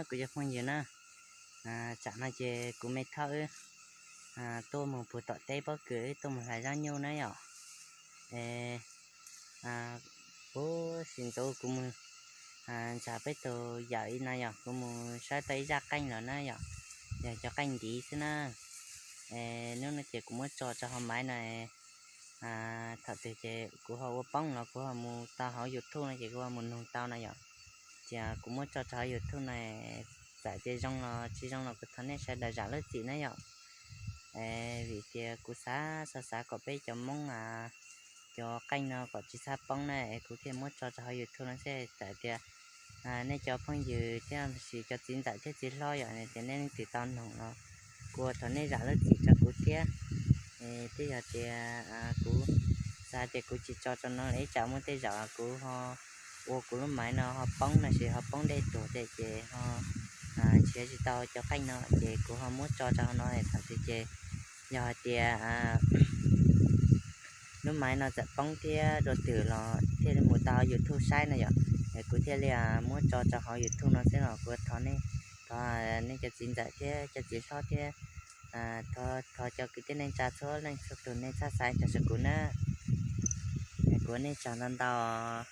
Kuv cov phooj ywg na, tsam no ces kuv me thawj wb tuaj mus puag tom teb pob kws wb tuaj mus hlais zaub nyuj na yom. Es puag sim ntxov kuv mus ntsib peb tus yawm ib no yog kuv mus saib tau ib zaj qeej los na yom, yog cov qeej ntiv xwb na. Es hnub no ces kuv muab tso rau hauv maiv no, thaum twg ces kuv ho ua poob los kuv ho mus tau hauv YouTube no ces kuv ho mus nug tau no yom. Ces kuv muab tso rau hauv YouTube no, txawm tias zoo los tsis zoo los kuv thov nej sawv daws zam lub txim na yom. Vim tias kuv xav xav xav kom peb cov Hmoob cov qeej no kom tsis txhob poob na es kuv thiaj muab tso rau hauv YouTube no xwb. Txawm tias nej cov phooj ywg thiab sis cov txiv ntxawm thiab txiv hlob yom, tias nej leej twg tau noog los kuv thov nej zam lub txim rau kuv thiab. Es twb yog tias kuv xav tias kuv tsis tso rau no lawm, ib tsam muaj tej zaum kuv ho ua kuv lub maiv no ho poob no sis ho poob dej tuag tej ces ho nrhiav tsis tau cov qeej no ces kuv ho muab tso rau hauv no thaum twg ces yog hais tias lub maiv no txawm poob thiab dua twg los thiaj li mus tau hauv YouTube saib no yom. Es kuv thiaj li muab tso rau hauv YouTube no xwb los kuv thov nej, thov nej cov txiv ntxawm thiab cov txiv hlob thiab thov cov kwv tij neej tsa txhua leej txhua tus nej txhob xav ib txog kuv na. Kuv ua nej tsaug ntau ntau.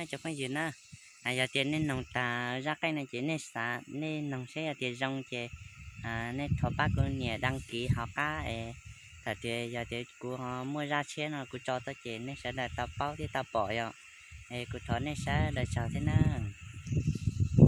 Cov phooj ywg na, yog tias nej noog tas zaj qeej no ces nej xav nej noog seb yog tias zoo ces nej thov pab kuv nias đăng ký hauv qab es thaum tias yog tias kuv ho muaj zaj tshiab no kuv tso tuaj ces nej sawv daws tau paub thiab tau pom yom. Es kuv thov nej sawv daws tsaug thiab nawb.